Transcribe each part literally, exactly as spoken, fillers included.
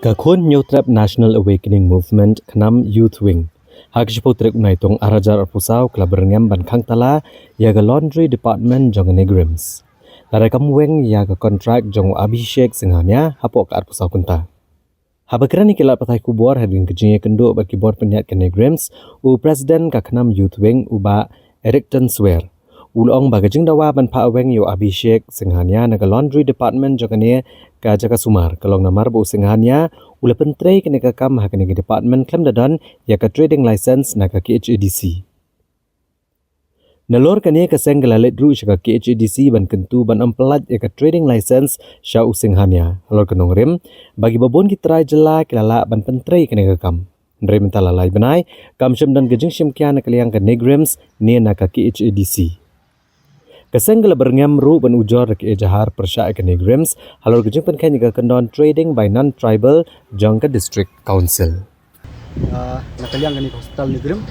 Ka Khun Hynñiewtrep National Awakening Movement, KHNAM Youth Wing, ha ka shiphew tarik u Naitung ar hajar arphew saw ka la byrngem ban khang tala ïa ka Laundry Department jong ka NEIGRIHMS. La da kam weng ïa ka kontrak jong u Abhishek Singhania hapoh ka arphew saw kynta. Haba kren ïa ki lad pathai khubor hadien ka jingïakynduh bad ki bor pynïaid ka NEIGRIHMS, u President ka KHNAM Youth Wing, u Bah Erickton Swer, u la ong ba ka jingdawa ban phah weng ïa u Abhishek Singhania na ka Laundry Department jong kane ka jaka sumar ka long namar ba u Singhania u la pyntrei kane ka kam ha kane ka department khlem da don ïa ka trading license na ka KHADC. Nalor kane ka seng ka la leit ruh sha ka KHADC ban kyntu ban ym pyllait ïa ka trading license sha u Singhania halor ka nongrim ba kiba bun ki trai jylla ki la lah ban pyntrei kane ka kam. Hynrei mynta la lai bnai kam shym don ka jingshim khia na ka liang ka NEIGRIHMS ne na ka KHADC. Ka seng ka la byrngem ruh ban ujor da ka ejahar pyrshah ïa ka NEIGRIHMS halor ka jingpynkheiñ ïa ka kyndon trading by non-tribal jong ka District Council. Ah, na ka liang kane ka hospital NEIGRIHMS,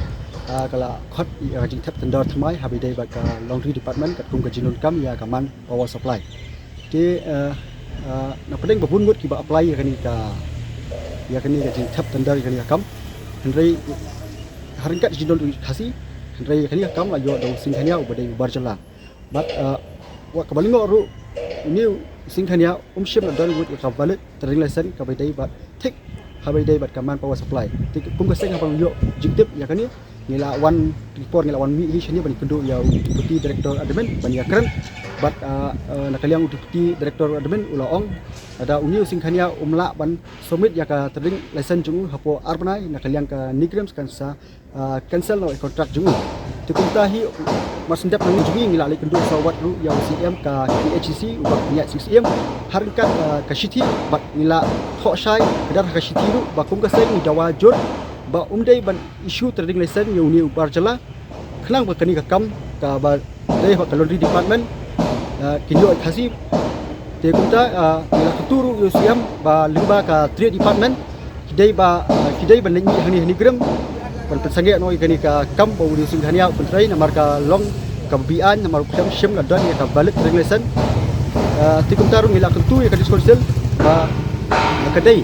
ah, ka la khot ïa ka jingthep tender thymmai haba ïadei bad ka laundry department katkum ka jingdonkam ïa ka manpower supply. Te, ah, ah, na pdeng ba bun ngut kiba apply ïa kane ka, ïa kane ka jingthep tender ïa kane ka kam. Hynrei ha ryngkat jingdon u Khasi, hynrei ïa kane ka kam la ïoh da u Singhania uba dei u bar jylla. Bad, ah, wat kaba lyngngoh ruh, une u Singhania um shym la don wut ïa ka valid trading license kaba ïadei bad thik haba ïadei bad ka manpower supply. Te kum ka seng haba ngi ïoh jingtip ïa kane, ngi la wan, te por ngi la wan mih hi shane ban ïakynduh ïa u Deputy Director Admin ban ïakren. Bad, ah, ah, na ka liang u Deputy Director Admin u la ong lada une u Singhania um lah ban submit ïa ka trading license jong u hapoh ar bnai, na ka liang ka NEIGRIHMS kan sa ah, cancel noh ïa ka kontrak jong u. Te kumta hi, mar shen dep na ngi jong ngi, ngi la leit kynduh sa wat ruh ïa u CEM ka KHADC, u Bah Pynïaid Sing Syiem, ha ryngkat, ah, ka shithi, bad ngi la thoh shai kdar ha ka shithi ruh ba kum ka seng ngi dawa jur ba um dei ban issue trading license ïa une u bar jylla, khnang ba kane ka kam kaba dei ha ka laundry department, ah, kin ïoh ïa ka Khasi. Te kumta, ah, ngi la kyntu ruh ïa u CEM ba lyngba ka trade department ki dei ba, ah, ki dei ban leit mih hangne ha NEIGRIHMS ban pynsangeh noh ïa kane ka kam ba une u Singhania u pyntrei namar ka long kaba beaiñ namar u khlem shym la don ïa ka valid trading license. Ah, te kumta ruh ngi la kyntu ïa ka District Council ba, ba ka dei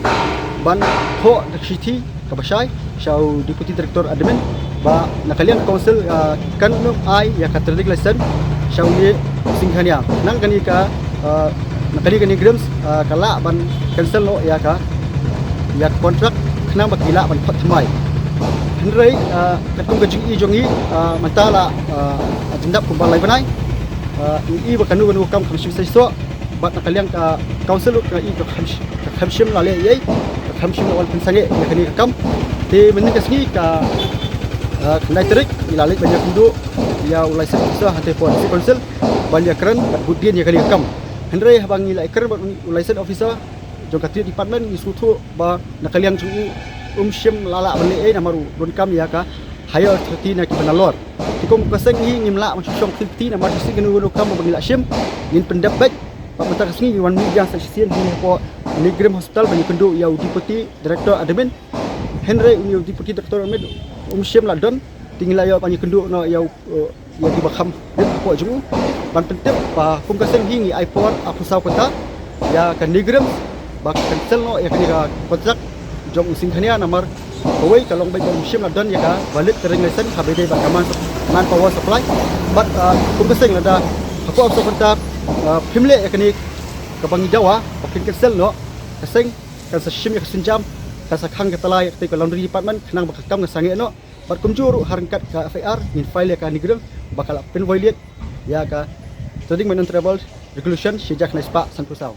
ban thoh da ka shithi kaba shai sha u Deputy Director Admin ba na ka liang ka Council, ah, kan ym ai ïa ka trading license sha une u Singhania. Nang kane ka, ah, na kane ka NEIGRIHMS, ah, ka lah ban cancel noh ïa ka, ïa ka kontrak khnang ba ki lah ban khot thymmai. Hynrei, ah, katkum ka jingïohi jong ngi, ah, mynta la, ah, jingdap kumba lai bnai, ah, ngi i ba kano kano kam kam shym seisoh. Bad na ka liang ka Council ruh ka i ka kham sh-, ka kham shym la leh ei ei, ka kham shym la wan pynsangeh ïa kane ka kam. Te mynhynnin ka sngi ka, ah, khyndai tarik ngi la leit ban ïakynduh ïa u Liaison Officer hangtei hapoh District Council ban ïakren bad bud dien ïa kane ka kam. Hynrei haba ngi la ïakren bad u Liaison Officer jong ka Trade Department ngi sngewthuh ba na ka liang jong u um shym la lah ban leh ei namar u donkam ïa ka higher authority na kiba nalor. Te kum ka seng hi ngim lah ban shu shong kti kti namar shisien kano kano ka kam ba ngi la shim ngin pyndep beit. Bad mynta ka sngi ngi wan mih biang sa shisien hangne hapoh NEIGRIHMS Hospital ban ïakynduh ïa u Deputy Director Admin. Hynrei une u Deputy Director Admin um shym la don. Te ngi la ïoh ban ïakynduh noh ïa u, eh, ïa kiba kham rit hapoh jong u ban pyntip ba kum ka seng hi ngi ai por arphew saw kynta ïa ka NEIGRIHMS ba ka cancel noh ïa kane ka kontrak jong u Singhania namar kawei ka long beit ba um shym la don ïa ka valid trading license haba ïadei bad ka man, manpower supply. Bad, ah, kum ka seng lada hapoh arphew saw kynta, ah, phim leh ïa kane kaba ngi dawa ba kin cancel noh, ka seng kan sa shim ïa ka sienjam, kan sa khang ïa ka tala ïa katei ka Laundry Department khnang ba ka kam kan sangeh noh. Bad kumjuh ruh ha ryngkat ka FIR ngin file ïa ka NEIGRIHMS ba ka la pynviolate ïa ka Trading by Non-Tribal Regulation shijak khyndai spah sanphew saw.